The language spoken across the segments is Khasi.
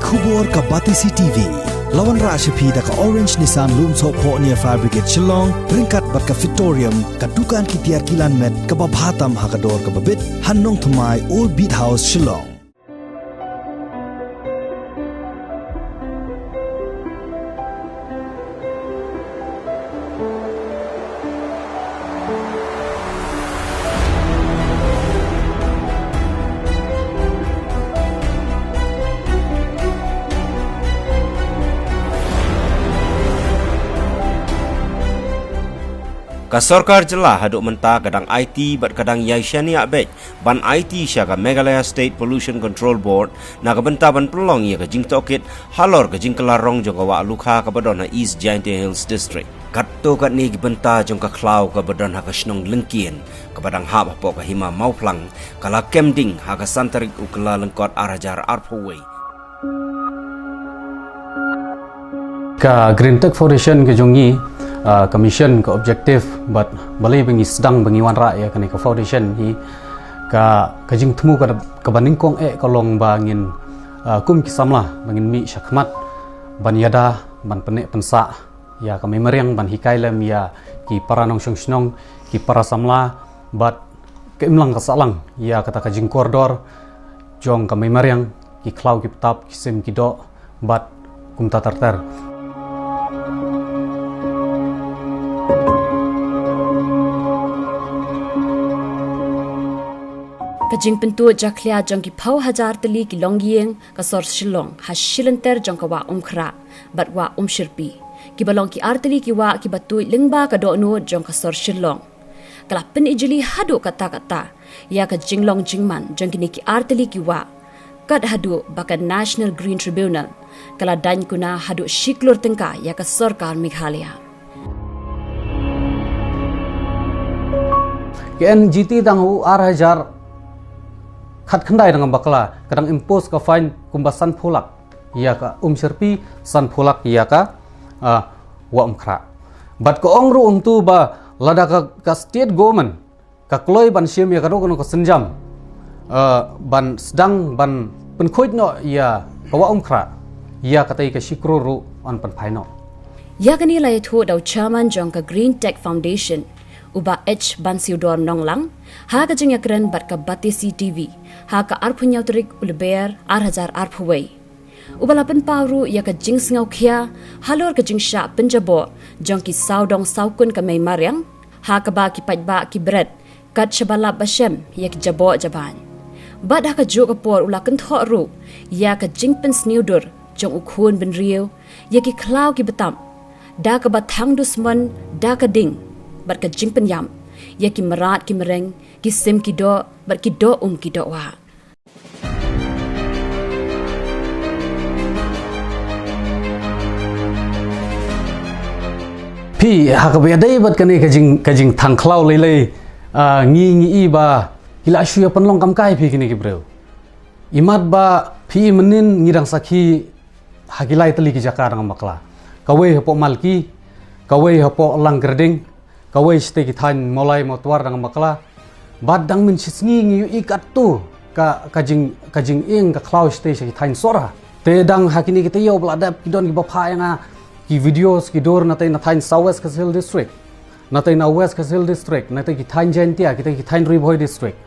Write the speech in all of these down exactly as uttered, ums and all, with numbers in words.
Khubor ka Batesi T V. La wanrah sha phi da ka Orange Nissan Lumsohphoh near Fire Brigade Shillong, ryngkat bad ka Fitorium, ka dukan ki tiar kilan met kaba bha tam ha ka dor kaba bit, ha Nongthymmai, Old Beat House, Shillong. Ka sorkar jylla haduh mynta ka dang aiti bad ka dang ïai shaniah beit ban aiti sha ka Meghalaya State Pollution Control Board na ka bynta ban pynlong ïa ka jingtohkit halor ka jingkylla rong jong ka wah Lukha kaba don ha East Jaintia Hills District. Katto katne ki bynta jong ka khlaw kaba don ha ka shnong Lyngkien kaba dang hap hapoh ka hima Mawphlang ka la kem ding ha ka san tarik u Kyllalyngkot ar hajar arphew wei. Ka Green Tech Foundation ka jong ngi, ah, ka mission, ka objective bad balei ba ngi sdang ba ngi wanrah ïa kane ka foundation hi, ka, ka jingthmu ka, kaba nyngkong eh ka long ba ngin, ah, kum ki samla ba ngin mih shakhmat ban ïada, ban pynneh pynsah ïa ka mei mariang, ban hikai lem ïa ki para nongshong shnong, ki para samla bad ka imlang ka sahlang ïa kata ka jingkordor jong ka mei mariang, ki khlaw ki btap, ki sim ki doh bad kumta ter ter. Ka jingpyntuid jakhlia jong ki phew hajar tylli ki longïing ka sor Shillong ha shilynter jong ka wah Umkhrah bad wah Umshyrpi, kiba long ki artylli ki wah kiba tuid lyngba ka dohnud jong ka sor Shillong, ka la pynijli haduh katta katta ïa ka jinglong jingman jong kine ki artylli ki wah, kat haduh ba ka National Green Tribunal ka la daiñ kuna haduh shi klur tyngka ïa ka sorkar Meghalaya. Ka N G T dang u ar hajar khatkhyndai dang bakla, ka dang impose ka fine kumba sanphew lak ïa ka Umshyrpi, sanphew lak ïa ka, ah, wah Umkhrah. Bad ka ong ruh hangtu ba lada ka, ka state government ka kloi ban shim ïa kano kano ka sienjam, ah, ban sdang ban pynkhuid noh ïa ka wah Umkhrah, ïa katei ka shi klur ruh yn pynphai noh. Ïa kane la ïathuh da u chairman jong ka Green Tech Foundation, u Bah H Bansiewdor Nonglang, ha ka jingïakren bad ka Batesi T V ha ka arphew hynñiew tarik u Lber ar hajar arphew wei. Uba la pynpaw ruh ïa ka jingsngewkhia halor ka jingshah pynjaboh jong ki sawdong sawkun ka mei mariang, ha kaba ki paidbah ki bret kat shaba lap ba shem ïa ki jaboh jaban. Bad ha kajuh ka por u la kynthoh ruh ïa ka jingpynsniew dur jong u khun bynriew ïa ki khlaw ki btap, da kaba thang dusmon da ka ding bad ka jingpynïap ïa ki mrad ki mreng, ki sim ki doh bad ki doh um ki doh wah. Phi, ha kaba ïadei bad kane ka jing, ka jingthang khlaw lei lei, ah, ngi, ngi i ba ki la shu ïa pynlong kam kai phi kine ki briew. Imat ba phi i mynnin ngi dang sakhi ha ki lai tylli ki jaka dang bakla. Kawei hapoh Malki, kawei hapoh Langkyrding, kawei shatei ki thaiñ Mawlai Mawtwar dang bakla. Bad dang mynshisngi ngi ïohi katto ka, ka jing, ka jingïeng ka khlaw shatei sha ki thaiñ Sohra. Te dang ha kine ki taïew ba la dep ki don kiba phah ïa nga ki videos ki dur na tei na thaiñ South West Khasi Hills District, na tei na West Khasi Hills District, na tei ki thaiñ Jaintia, ki tei ki thaiñ Ri Bhoi District.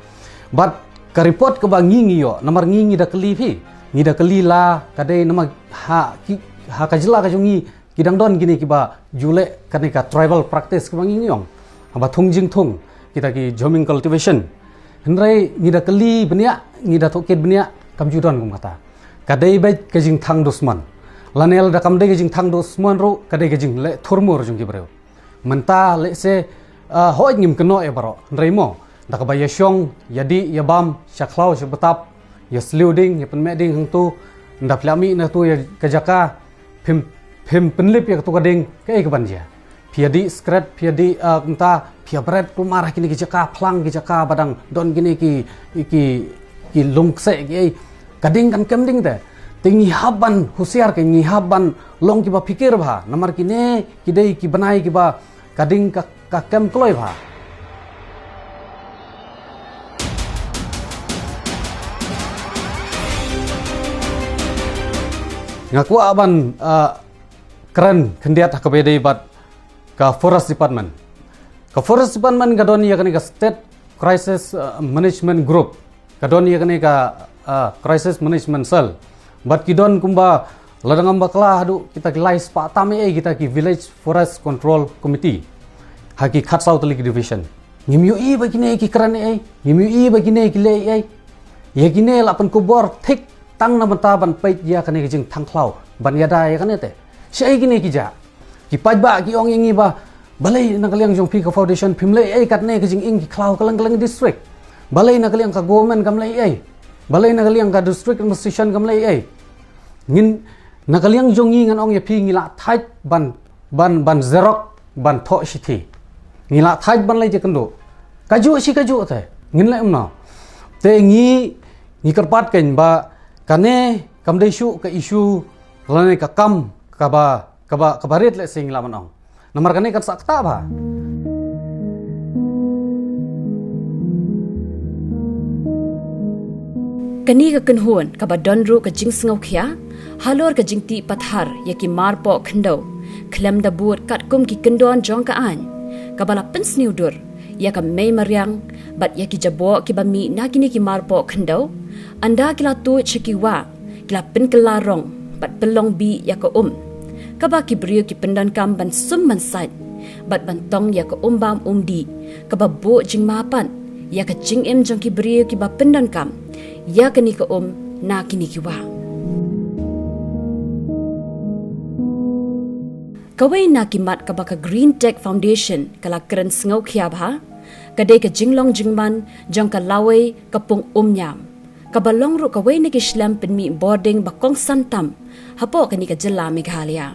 Bad ka report kaba ngi ngi ïoh, namar ngi ngi da kylli phi, ngi da kylli la ka dei namar ha ki, ha ka jylla ka jong ngi ki dang don kine kiba ju leh kane ka tribal practice kaba ngi ngi ong, haba thung jingthung, kita ki jhoming cultivation. Hynrei ngi da kylli bniah, ngi da tohkit bniah, kam ju don kum kata. Ka dei beit ka jingthang dusmon. Lane lada kam dei ka jingthang dusmon ruh, ka dei ka jingleh thurmur jong ki briew. Mynta lehse, ah, hooid ngim kynnoh ïa baroh, hynrei mo, da kaba ïa shong, ïa dih, ïa bam sha khlaw sha btap, ïa sliew ding, ïa pynmeh ding hangto, nda phi la mih na tu ïa ka jaka, phim, phim pynlip ïa katu ka ding, kaei kaban jia? Phi ïa dih skret, phi ïa dih, ah, kumta, phi ïa bret kulmar ha kine ki jaka phlang, ki jaka ba dang don kine ki, ki, ki lungkseh kiei. Ka ding kan kem ding te. Te ngi hap ban husiar, ke ngi hap ban long kiba phikir bha. Namar kine ki dei ki bnai kiba ka ding ka, ka kem kloi bha. Nga kwah ban, ah, kren khyndiat ha kaba ïadei bad ka Forest Department. Ka Forest Department ka don ïa kane ka State Crisis, ah, Management Group. Ka don ïa kane ka, ah, Crisis Management Cell. Bad ki don kumba lada ngam bakla haduh kita ki lai spah tam eh kita ki Village Forest Control Committee. Ha ki khatsaw tylli ki division. Ngim ïohi ba kine ki kren eh, ngim ïohi ba kine ki leh eh. Ïa kine la pynkupbor thik tang na bynta ban peit ïa kane ka jingthang khlaw ban ïada ïa kane te. Shaei kine ki jah? Ki paidbah ki ong ïa ngi ba balei na ka liang jong phi ka foundation phim leh ei katne ka jingïeng ki khlaw kylleng kylleng district. Balei na ka liang ka government kam leh ei. Balei na ka liang ka district administration kam leh ei. Ngin, na ka liang jong ngi ngan ong ïa phi ngi la thait ban, ban, ban xerox, ban thoh shithi. Ngi la thait ban leit ïakynduh. Kajuh shi kajuh te. Ngin leh kumno? Te ngi, ngi kyrpad kein ba kane kam dei shuh ka issue lane ka kam kaba, kaba, kaba rit leh sing la man ong. Namar kane kan sa kata ba. Kane ka kynhun kaba don ruh ka jingsngewkhia halor ka jingtih pathar ïa ki marpoh khyndew khlem da bud katkum ki kyndon jong ka aiñ, kaba la pynsniew dur ïa ka mei mariang bad ïa ki jaboh kiba mih na kine ki marpoh khyndew. Ynda ki la tuid sha ki wah, ki la pynkylla rong bad pynlong bih ïa ka um, kaba ki briew ki pyndonkam ban sum ban sait bad ban tong ïa ka um bam um dih, kaba buh jingma pat ïa ka jingim jong ki briew kiba pyndonkam ïa kane ka um na kine ki wah. Kawei na ki mat kaba ka Green Tech Foundation ka la kren sngewkhia bha, ka dei ka jinglong jingman jong ka lawei ka pung Umñiam, kaba long ruh kawei na ki shlem pynmih bording ba kongsan tam hapoh kane ka jylla Meghalaya.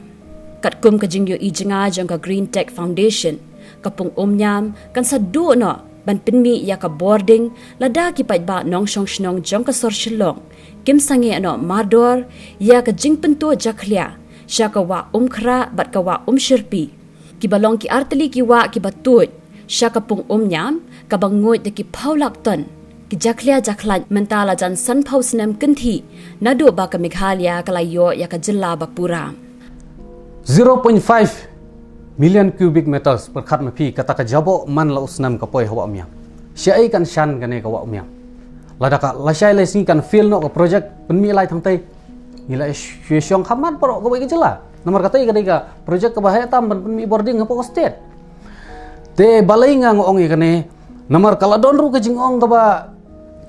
Katkum ka jingïohi jngai jong ka Green Tech Foundation, ka pung Umñiam kan sa duh noh ban pynmih ïa ka bording lada ki paidbah nongshong shnong jong ka sor Shillong kim sangeh noh mardor ïa ka jingpyntuid jakhlia sha ka wah Umkhrah bad ka wah Umshyrpi, kiba long ki artylli ki wah kiba tuid sha ka pung Umñiam, kaba nguid da ki phew lak ton ki jakhlia jakhlaiñ mynta la jan sanphew snem kynthih naduh ba ka Meghalaya ka la ïoh ïa ka jylla ba pura. Zero point five million cubic meters, pyrkhat ma phi, kata ka jaboh man la u snem ka poi ha wah Umñiam. Shaei kan shan kane ka wah Umñiam? Lada ka lashai lai sngi kan fail noh ka project pynmih lai tang tei, ngi la shu shong khamat baroh kawei ka jylla. Namar kata ka dei ka project kaba heh tam ban pynmih bording hapoh ka state. Te balei nga ong ïa kane? Namar ka la don ruh ka jingong kaba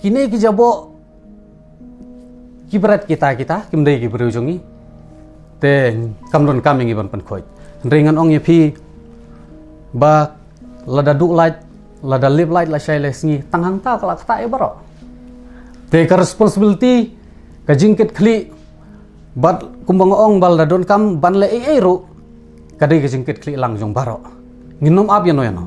kine ki jaboh ki bret kita kita, kim dei ki briew jong ngi. Te kam donkam ïa ngi ban pynkhuid. Hynrei ngan ong ïa phi ba lada duh lait, lada lip lait lashai lai sngi, tang hangta ka la ktah ïa baroh. Te ka responsibility, ka jingkitkhlieh, bad kumba nga ong ba lada donkam ban leh ei ei ruh, ka dei ka jingkitkhlieh lang jong baroh. Ngin ym ap ïano ïano.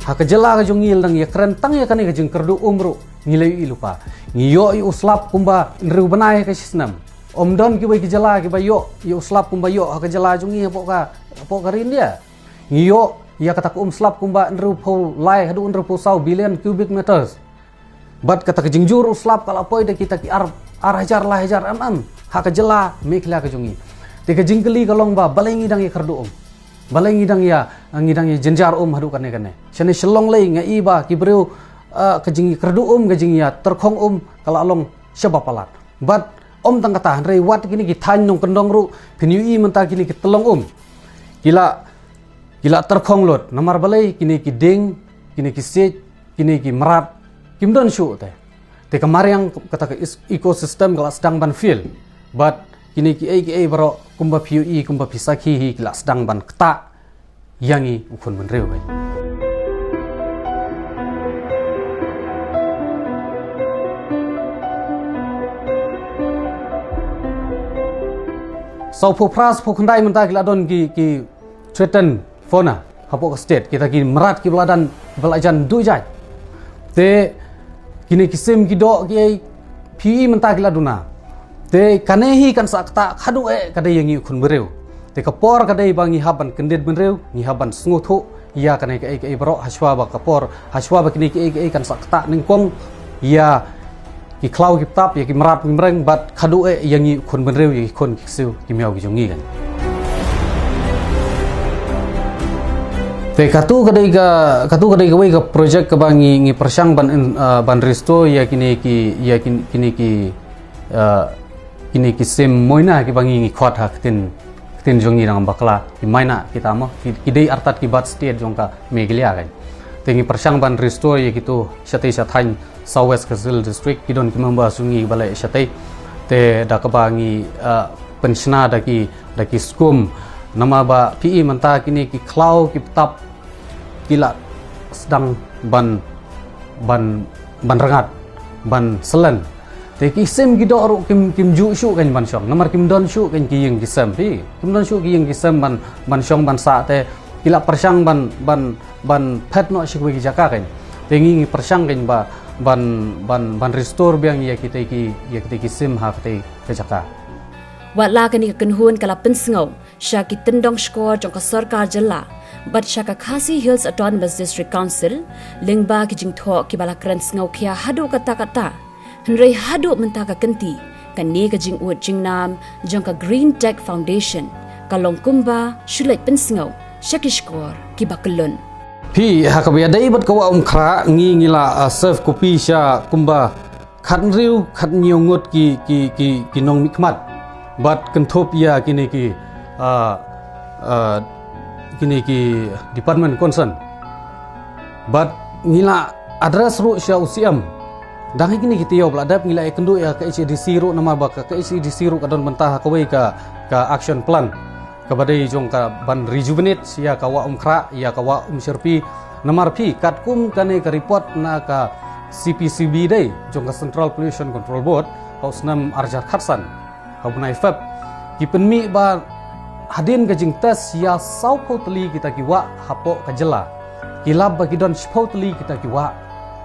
Ha ka jylla ka jong ngi la dang ïakren tang ïa kane ka jingkyrduh um ruh ngi la ïohi lypa. Ngi ïoh ïa u slap kumba hynriew bnai ha ka shi snem. Ym don kiwei ki jylla kiba ïoh ïa u slap kumba ïoh ha ka jylla jong ngi hapoh ka, hapoh ka ri India. Ngi ïoh ïa kata ka um slap kumba hynriewphew lai haduh hynriewphew saw billion cubic meters. Bad kata ka jingjur u slap ka la poi da kita ki ar, ar hajar lai hajar mm ha ka jylla Meghalaya ka jong ngi. Te ka jingkylli ka long ba balei ngi dang ïakyrduh um? Balei ngi dang ïa, ngi dang ïa jynjar um haduh kane kane? Shane Shillong lei nga i ba ki briew, eh, ka jingïakyrduh um, ka jingïatyrkhong um ka la long shaba palat. Bad ym tang kata, hynrei wat kine ki thaiñ nongkyndong ruh phin ïohi mynta kine ki tyllong um ki la, ki la tyrkhong lut. Namar balei? Kine ki dieng, kine ki siej, kine ki mrad kim don shuh te. Te ka mariang kata ka is-, ecosystem ka la sdang ban fail. Bad kine kiei kiei baroh kumba phi ïohi, kumba phi sakhi hi, ki la sdang ban ktah ïa ngi u khun bynriew beit. Sawphew phra, sawphew khyndai mynta ki la don ki, ki threaten fauna hapoh ka state, kita ki mrad kiba la jan, kiba la jan duh jait. Te kine ki sim ki doh ki ei, phi mynta ki la duna. Te kane hi kan sa ktah haduh eh ka dei ïa ngi u khun bynriew. Te ka por ka dei ba ngi hap ban kyndit bynriew, ngi hap ban sngewthuh ïa kane kaei kaei baroh, hashwa ba ka por, hashwa ba kine kaei kaei kan sa ktah nyngkong ïa ki khlaw ki btap, ïa ki mrad ki mreng, bad haduh eh ïa ngi u khun bynriew, ïa ki khun ki ksiew ki miaw ki jong ngi kan. Te katu ka dei ka, katu ka dei kawei ka project kaba ngi, ngi pyrshang ban in, ah, ban restore ïa kine ki, ïa kin-, kine ki, ah, kine ki sim moina kiba ngi, ngi khot ha ktien, ktien jong ngi dang bakla, ki maina kita mo, ki, ki dei artat ki birth state jong ka Meghalaya kan. Te ngi pyrshang ban restore ïa kitu shatei shathaiñ South West Khasi Hills District, ki don ki member jong ngi ba leh shatei. Te da kaba ngi, ah, pynshna da ki, da ki skum. Namar ba phi mynta kine ki khlaw ki btap ki la sdang ban, ban, ban rngat, ban slen. Te ki sim ki doh ruh kim, kim ju shuh kan ban shong. Namar kim don shuh kan ki ïing ki sem phi. Kim don shuh ki ïing ki sem ban, ban shong ban sah, te ki la pyrshang ban, ban, ban phet noh sha kiwei ki jaka kan. Te ngi, ngi pyrshang kan ba ban, ban, ban restore biang ïa kitei ki, ïa kitei ki sim ha katei ka jaka. Wat la kane ka kynhun ka la pynsngew sha ki tyndong shkor jong ka sorkar jylla bad sha ka Khasi Hills Autonomous District Council lyngba ki jingthoh kiba la kren sngewkhia haduh katta katta. Hynrei haduh mynta ka kynti, kane ka jingud jingnam jong ka Green Tech Foundation ka long kumba shu leit pynsngew sha ki shkor kiba kyllon. Phi, ha kaba ïadei bad ka Wah Umkhrah, ngi, ngi la, ah, serve copy sha kumba khathynriew khathynñiew ngut ki, ki, ki, ki nongmihkhmat. Bad kynthup ïa kine ki, ah, ah, kine ki department concern. Bad ngi la address ruh sha u C M. Dang ha kine ki taïew ba la dep ngi la ïakynduh ïa ka H A D C ruh, namar ba ka, ka H A D C ruh ka don bynta ha kawei ka, ka action plan kaba dei jong ka ban rejuvenate ïa ka Wah Umkhrah, ïa ka Wah Umsyrpi. Namar phi, katkum kane ka report na ka C P C B dei jong ka Central Pollution Control Board ha u snem arhajar khatsan, ha u bnai Feb, ki pynmih ba hadien ka jingtest ïa sawphew tylli kita ki wah hapoh ka jylla, ki lap ba ki don shiphew tylli kita ki wah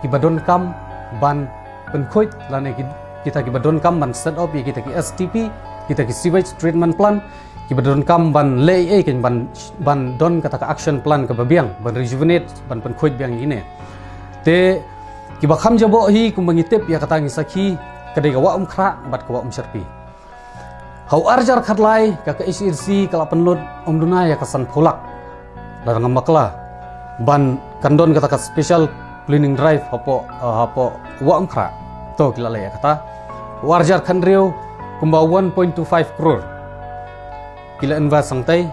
kiba donkam ban pynkhuid lane ki, kita kiba donkam ban set up ïa kita ki S T P, kita ki sewage treatment plant, kiba donkam ban leh ei ei kan ban, ban don kata ka action plan kaba biang, ban rejuvenate, ban pynkhuid biang ïa kine. Te kiba kham jaboh hi kumba ngi tip ïa kata ngi sakhi, ka dei ka Wah Umkhrah bad ka Wah Umsyrpi. Ha u arhajar khatlai ka, ka H A D C ka la pynlut ym duna ïa ka sanphew lak. Lada ngam bakla, ban kan don kata ka special cleaning drive hapoh, eh, hapoh Wah Umkhrah. To ki la leh ïa kata. U arhajar khathynriew kumba one point two five crore ki la invest hangtei.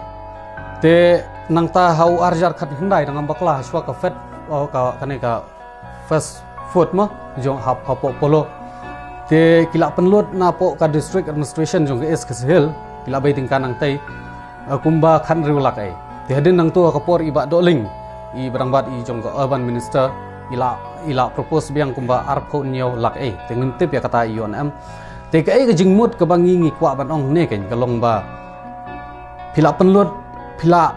Te nangta ha u arhajar khatkhyndai da ngam bakla, hashwa ka phase, oh, ka, kane ka phase four mo, jong hap, hapoh Polo. Te ki la pynlut napoh ka district administration jong ka East Khasi Hills, ki la bei tyngka nangtei, eh, kumba khathynriew lak ei. Te hadien nangto ha ka por i Bah Dohling, i ba dang bat i jong ka urban minister, i la, i la propose biang kumba arphew hynñiew lak ei. Te ngim tip ïa kata ïa u ne em. Te kaei ka jingmut kaba ngi, ngi kwah ban ong ne kan, ka long ba phi la pynlut, phi la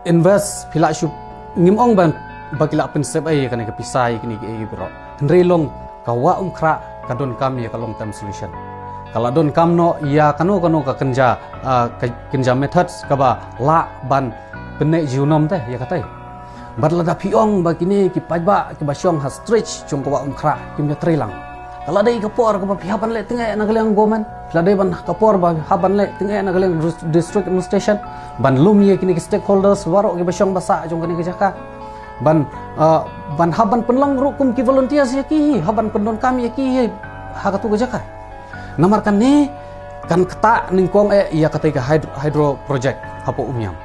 invest, phi la shu, ngim ong ban ba ki la pynsep ei ïa kane ka pisa ïa kine kiei kiei baroh. Hynrei long ka Wah Umkhrah ka donkam ïa ka long term solution. Ka la donkam noh ïa kano kano ka kynja, ah, ka kynja methods kaba lah ban pynneh junom te ïa katei. Bad lada phi ong ba kine ki paidbah kiba shong ha stretch jong ka Wah Umkhrah kim ïatrei lang, ka la dei ka por kaba phi hap ban leh tyngeh na ka liang government, ka la dei ban ka por ba hap ban leh tyngeh na ka liang dis-, district administration, ban lum ïa kine ki stakeholders baroh kiba shong ba sah jong kane ka jaka. Ban, ah, ban hap ban pynlong ruh kum ki volunteers ïa ki hi, hap ban pyndonkam ïa ki hi ha katu ka jaka. Namar kane kan ktah nyngkong eh ïa katei ka hyd-, hydro project hapoh Umiam.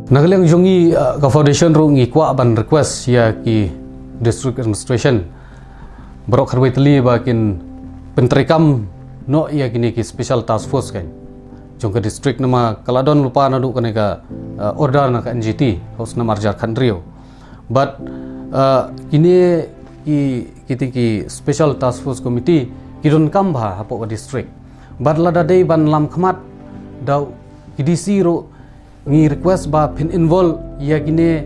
Na ka liang jong ngi, uh, ka foundation ruh ngi kwah ban request ïa ki district administration baroh khatwei tylli ba kin pyntreikam noh ïa kine ki special task force kan jong ka district, namar ka la don lypa naduh kane ka, uh, order na ka N G T ha u snem arhajar khathynriew. Bad, uh, kine ki, kiti ki special task force committee ki donkam bha hapoh ka district. Bad lada dei ban lam khmat da ki D C ruh, ngi request ba phin involve ïa kine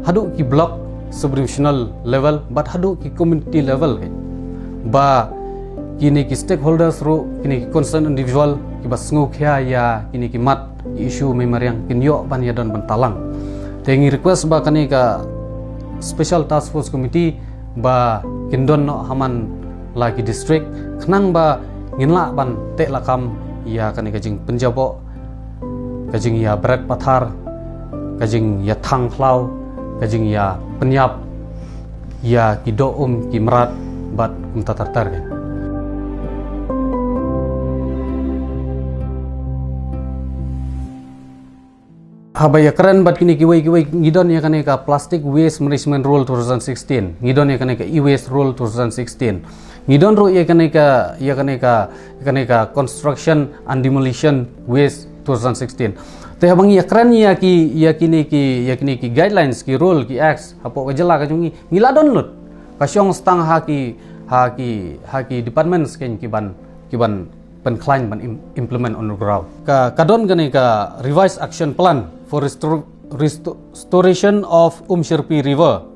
haduh ki block, sub-divisional level bad haduh ki community level kan, ba kine ki stakeholders ruh, kine ki concerned individual kiba sngewkhia ïa kine ki mat, ki issue mei mariang, kin ïoh ban ïadon bynta lang. Te ngi request ba kane ka special task force committee ba kin don noh ha man la ki district, khnang ba ngin lah ban teh lakam ïa kane ka jingpynjaboh, ka jingïabret pathar, ka jingïathang khlaw, ka jingïapynïap ïa ki doh um, ki mrad bad kumta ter ter kan. Haba ïakren bad kine kiwei kiwei, ngi don ïa kane ka Plastic Waste Management Rule two thousand sixteen, ngi don ïa kane ka E-Waste Rule two thousand sixteen, ngi don ruh ïa kane ka, ïa kane ka, ïa kane ka Construction and Demolition Waste two thousand sixteen. Te haba ngi ïakren ïa ki, ïa kine ki, ïa kine ki guidelines, ki rule, ki acts hapoh ka jylla ka jong ngi, ngi la don lut. Ka shong sdang ha ki, ha ki, ha ki departments kan kiban, kiban pynkhlaiñ ban im-, implement on the ground. Ka, ka don kane ka Revised Action Plan for Restor-, Restor-, Restoration of Umshirpi River.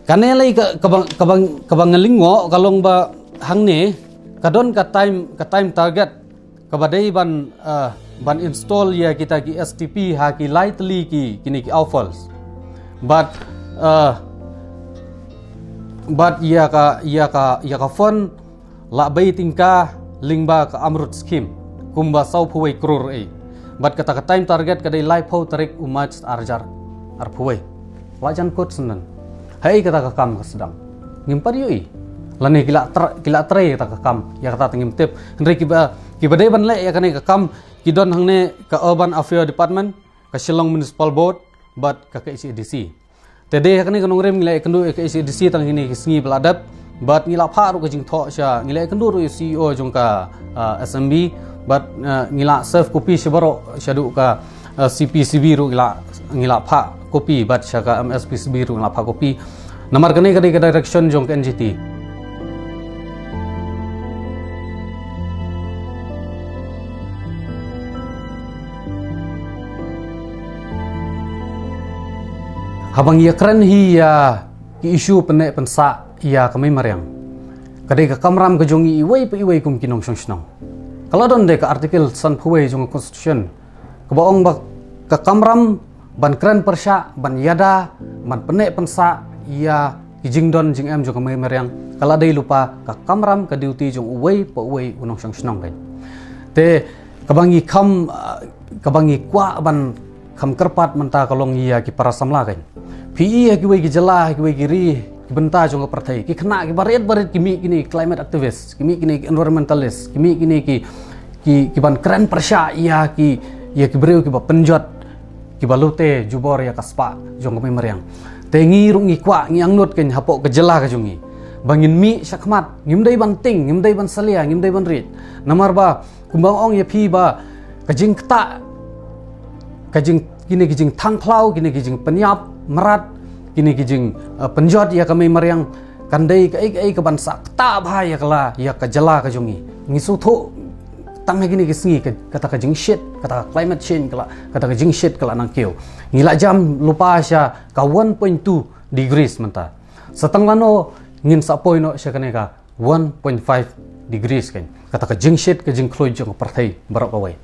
Kane lei ka, kaba, kaba, kaba nga lyngngoh ka long ba hangne ka don ka time, ka time target kaba dei ban, uh, ban install ïa kita ki S T P ha ki lai tylli ki, kine ki outfalls. Bad, uh, bad ïa ka, ïa ka, ïa ka fund la bei tyngka lyngba ka AMRUT scheme kumba sawphew wei klur ei. Bad kata ka time target ka dei laiphew tarik u March arhajar arphew wei. La jan kut sngewthuh. Haei kata ka kam ka sdang? Ngim pat ïohi. Lane ki la tra-, ki la trei kata ka kam, ïa kata te ngim tip. Hynrei kiba, kiba dei ban leh ïa kane ka kam ki don hangne ka Urban Affairs Department, ka Shillong Municipal Board bad ka K H A D C. Te dei ha kane ka nongrim ngi la ïakynduh ïa ka K H A D C tang kine ki sngi ba la dep, bad ngi la phah ruh ka jingthoh sha, ngi la ïakynduh ruh ïa u C E O jong ka, ah, S M B, bad, ah, ngi la serve copy sha baroh, shaduh ka, ah, C P C B ruh ngi la, ngi la phah copy, bad sha ka M S P C B ruh ngi la phah copy. Namar kane ka dei ka direction jong ka N G T. Haba ngi ïakren hi ïa ki issue pynneh pynsah ïa ka mei mariang, ka dei ka kamram ka jong ngi iwei pa iwei kum ki nongshong shnong. Ka la don de ka Article sanphew wei jong ka Constitution kaba ong ba ka kamram ban kren pyrshah, ban ïada, ban pynneh pynsah ïa ki jingdon jingem jong ka mei mariang, ka la dei lypa ka kamram, ka duty jong uwei pa uwei u nongshong shnong kan. Te kaba ngi kham, ah, kaba ngi kwah ban kham kyrpad mynta ka long ïa ki para samla kan. Phi i ha kiwei ki jylla, ha kiwei ki ri, ki bynta jong ka pyrthei, ki khynnah kiba rit ba rit ki mih kine climate activist, ki mih kine environmentalist, ki mih kine ki, ki, ki ban kren pyrshah ïa ki, ïa ki briew kiba pynjot, kiba lute jubor ïa ka spah jong ka mei mariang. Te ngi ruh ngi kwah, ngi angnud kan hapoh ka jylla ka jong ngi ba ngin mih shakhmat, ngim dei ban tieng, ngim dei ban salia, ngim dei ban rit. Namar ba kumba nga ong ïa phi ba ka jingktah, ka jing, kine ki jingthang khlaw, kine ki jingpynïap mrad, kine ki jing, eh, pynjot ïa ka mei mariang, kan dei kaei kaei kaban sa ktah bha ïa ka la, ïa ka jylla ka jong ngi. Ngi sngewthuh tang ha kine ki sngi ka, kata ka jingshit, kata ka climate change ka la, kata ka jingshit ka la nang kiew. Ngi la jam lypa sha ka one point two degrees mynta. Sa tang lano ngin sa poi noh sha kane ka one point five degrees kan. Kata ka jingshit, ka jingkhluid jong ka pyrthei baroh kawei.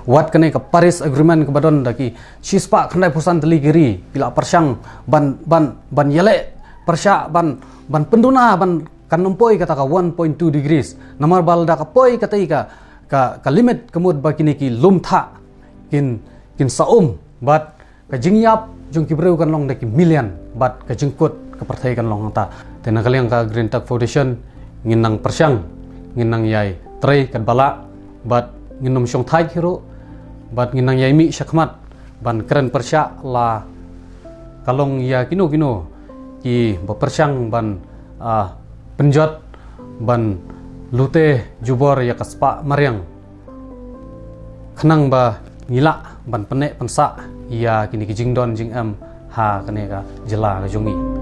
Wat kane ka Paris Agreement kaba don da ki shispah khyndaiphew san tylli ki ri, ki la pyrshang ban, ban, ban ïaleh pyrshah, ban, ban pynduna ban kan ym poi kata ka one point two degrees. Namar ba lada ka poi katei ka, ka, ka limit, ka mut ba kine ki lum thah kin, kin sa um, bad ka jingïap jong ki briew kan long da ki million, bad ka jingkut ka pyrthei kan long hangta. Te na ka liang ka Green Tech Foundation ngin nang pyrshang, ngin nang ïai trei katba lah, bad ngin ym shongthait hi ruh, bad ngin nang ïai mih shakhmat ban kren pyrshah la ka long ïa kino kino kiba pyrshang ban, ah, pynjot ban lute jubor ïa ka spah mariang, khnang ba ngi lah ban pynneh pynsah ïa kine ki jingdon jingem ha kane ka jylla ka jong ngi.